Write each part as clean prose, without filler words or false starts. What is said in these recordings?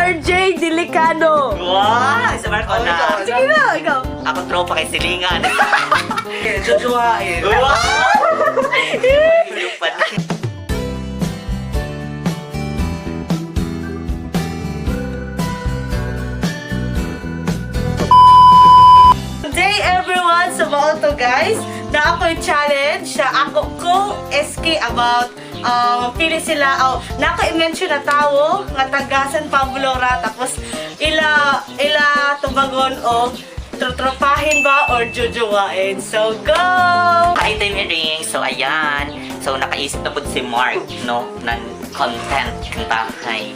RJ Delicado. Wow! Isa Marco Oh, na. ikaw. Sige na, ikaw. Ako tropa kay silingan. Okay, jojowain. Wow! Lupad. Good day everyone! So mao to guys, na ako yung challenge sa ako ko SK about pili sila oh, na ako i-mention na tawo nga taga San Pablo ra tapos ila ila tubagon o trotropahin ba or jujuwain. So go! Hi, Team Ring! So, ayan. So, nakaisip na po si Mark, no? Ng content ng tahay.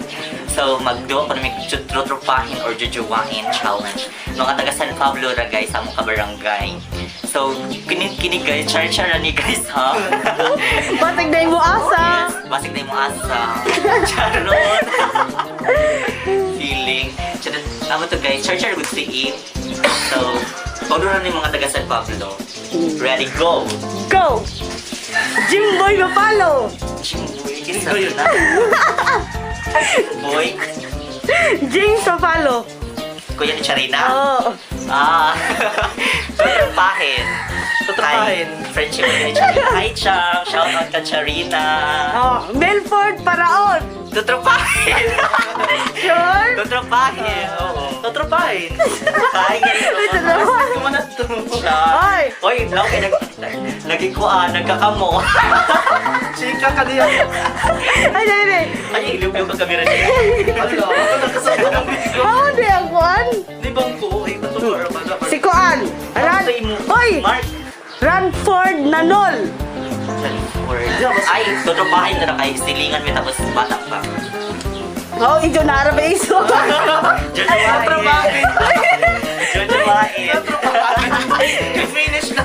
So, magduwa ko na may trotropahin or jujuwain challenge. Mga taga San Pablo ra, guys, sa among kabarangay. So, kini kini guys, char-char ni guys, ha? Basig na mo asa. Yes, basig na yung asa. Charot! Feeling. Charot. Tama to guys, char-char good si E. So, pagdo na ni mga taga San Pablo. Ready, go! Go! Jimboy Mapalo! Jimboy, kisa na. Boy, James Mapalo. kuya ni Charina. Oh. Ah. Tutropahin. Tutropahin. Hi, friendship ni Charina. Hi, Cham. Shout out ka, Charina. Oh, Milford Paraon. Tutropahin. Sure? Tutropahin. Oo. Totropahin. Hi, ganito. Kumanat to. Ay! Oy, lang kay nag nagikuan, nagkakamo. Chika ka diyan. Ay, ay, ay. Ay, ilog yung kamera niya. Ala, ako nakasama ng video. How di ang kuan? Di bang ko? Ay, patong Si Kuan. Ran. Sa imo. Oy! Mark. Ranford Nanol. Sanford. Ay, tutropahin na na kay silingan mi tapos bata pa. Oh, ijo na ara ba iso? Jojowain. Jojowain. Finish na.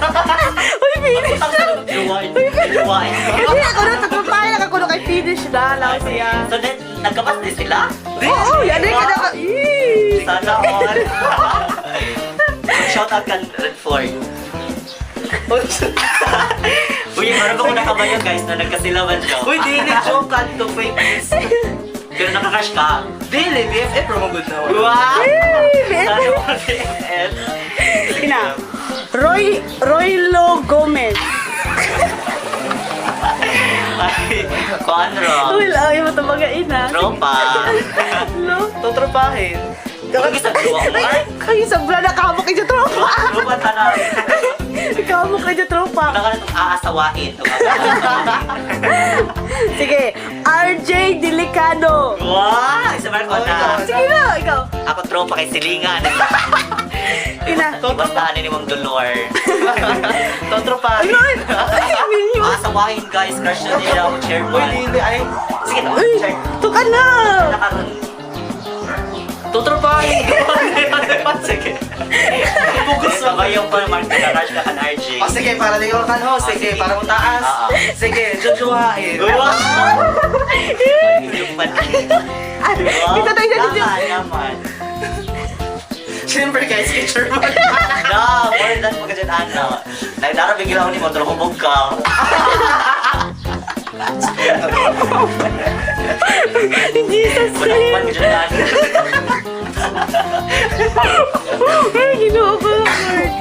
Uy, finish na. Jojowain. Jojowain. Hindi ako na tutropahin lang ako na kay finish na lang siya. So then, nagkapas din sila? Oo, oh, yan ay kada ka. Ih. Sana all. Shout out kan Redford. Uy, parang ako nakabayo guys na nagkasilaban siya. Uy, dili joke ka to fake news. Pero nakakrush ka. Dili, BFF pero good na. Wow! Ih, Sana all BFF. Ina. Roy Roylo Gomez. Ay, Conro. Uy, ay mo tabaga ina. Tropa. Lo. Totropahin. Ano gusto ko? Ay, kayo sa blana kamo kayo tropa. Tropa tanan. Ikaw mo kayo tropa. Wala ka na itong aasawain. Sige, RJ Delicado. Wow! Isa Marco na. Sige na, ikaw. Ako tropa kay silingan. Ina. Basta ano ni Ma'am Dolor. Totropahin. Ano? Ay, minyo. Aasawain guys, crush na nila ako Uy, chairman. dili ay. Sige na, Uy, chair. tuka na. Nakaroon. Totropahin. Sige. Kabayo ko naman, crush ka kan RJ. O sige, para di ko kan ho. Sige, para mo taas. Ah, ah. Sige, jojowain. Wow! Lupad. Ah, Kita tayo sa video. Tama naman. Siyempre guys, kay chairman. Na, more than pagka dyan, ano. Nagdarabig lang ako ni mo, pero hubog ka. Jesus Wala Christ. pa ka dyan, ano. Ay, ginoo ko, Lord.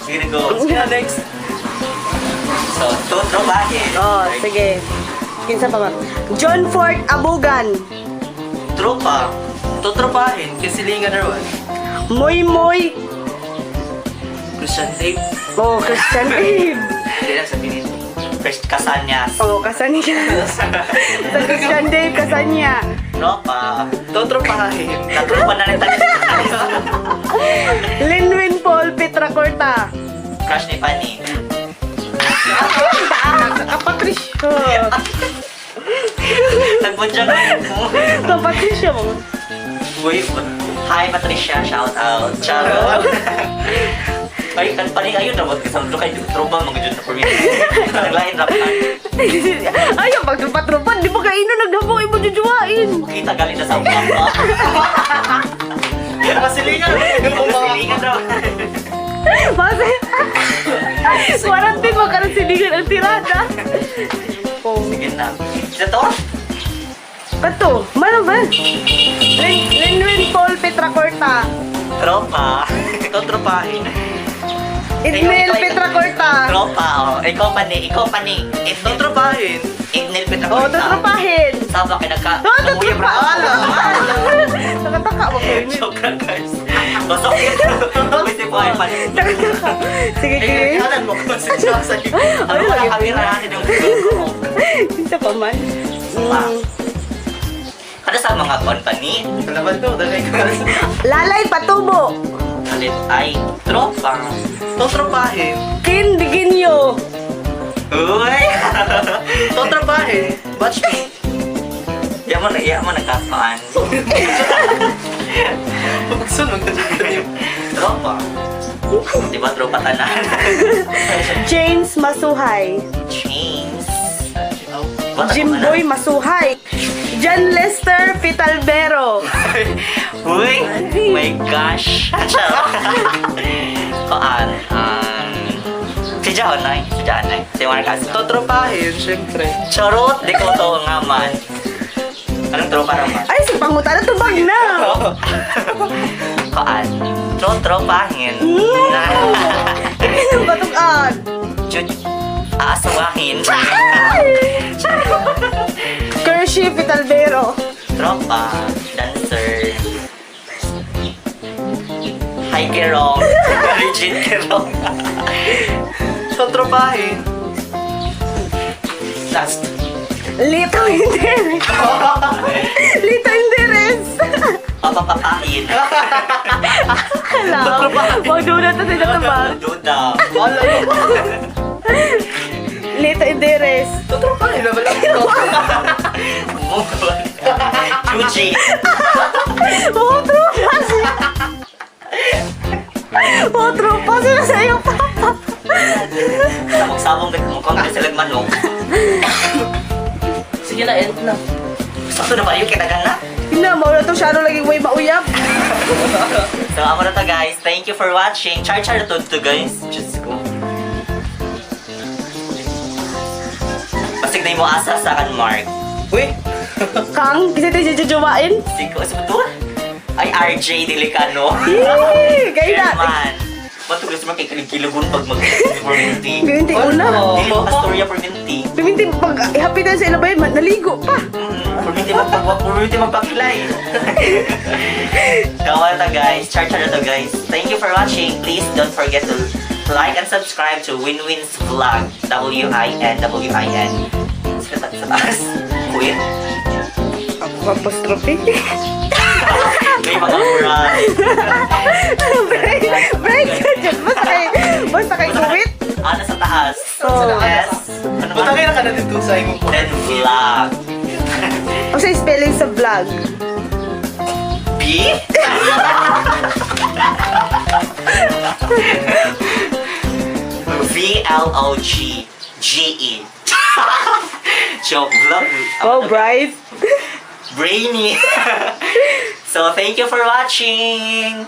Sige, go. Sige na, next. So, tutropahin. Oh, sige. Kinsa pa ba? John Ford Abugan. Tropa. Totropahin. Kay silingan na ron. Moy Moy. Christian Dave. Oh, Christian Babe. Hindi lang sabihin. First Casanyas. Oh, Kasanya. Sa Christian Dave, Kasanya. Tropa. Totropahin. Katropa na rin tayo. Linwin Paul Petracorta. Crush ni Fanny. Kapatricio. Nagbundyag na mo. Kapatricio mo. Uy, hi Patricia, shout out. Charot. Ay, kan pa rin ayun na wag kasama kay tropa mga jud na for me. Naglain ra pa. Ay, ang pagtrupa-trupa, di ba kaino naghabong imo jujuwain? Kita galing na sa utak ko. Masilingan. Silingan raw. Base. Quarantine mo karon silingan ang tirada. Oh. Sige na. Sa to? Kato, mana ba? Len Tropa. Totropahin. Idnil Petracorta. Tropa, oh. Ikaw pa ni, ikaw pa ni. Idnil, Totropahin. Idnil Petra Oh, Corta. totropahin. Sama kay nagka. Oh, Nanguya, bro. Nakataka mo kayo. Joke lang, guys. Pasok yun. Pwede po ay palit. Nakataka. Sige, Eh, sige. kanan mo kung sa siya sa iyo. Ano wala kamera natin yung Isa pa man. Kada sa mga company, Kalaban to, dali ka. Lalay Patubo. Alit ay tropa. Totropahin. Kin Diginyo. Uy! Totropahin. Batchmate. Iya mo nagkapaan. Pagsun, magkakita. Tropa. Di ba tropa tanan? James Masuhay. James. What Jimboy Masuhay. John Lester Pitalbero. Uy! My gosh! Koan. Si Jaonay. Si Jaonay. Si Marcas. Totropahin, syempre. Charot! Di ko to nga man. Anong tropa naman? Ay, si Pangutana tubag na. Koan. Tro-tropahin. Ano ba tugan? Jud, aasawahin. Kershey Pitalbero. Tropa. Dancer. Hi, Kerong. Regine Kerong. Totropahin. Last. Lito Inderes. Lito Inderes. Papapapain. Hala. Magduna to sila tubag. Duda. Wala mo. Lito Inderes. Totropahin na wala ko. Bukol. Chuchi. Mga tropa sila. Mga tropa sila sa iyong papa. Sabog-sabog mukhang na sila manok. Sige na, end na. Sakto na ba yun? Kitagan na? Hindi, mauna to siya ano lagi way mauyap. So, amo na to, guys. Thank you for watching. Char-char to to, guys. Diyos ko. Basig na mo asa sa akin, Mark. Uy! Kang, kasi tayo jujuwain. Siko, sa to? Ay, RJ Delicano. Yee! Gaya na. Chairman. Matulis mo kay kilagon pag mag-perminti. Piminti una. Dili mo kastorya perminti. Piminti pag ihapitan sa ilabay, naligo pa. Perminti magpag perminti magpakilay. So, wala to, guys. Char-char na to, guys. Thank you for watching. Please don't forget to like and subscribe to Winwin's Vlog. Winwin. Sa taas. Queen. Apostrophe. May mga brand. Break! Break! Basta kay kuwit. Ano sa taas? Oh. S. Ano ba? Butangin na ka na dito sa imong Then vlog. O sa spelling sa vlog. B? V L O G G E. Joke vlog. Oh, bright. Brainy. So thank you for watching.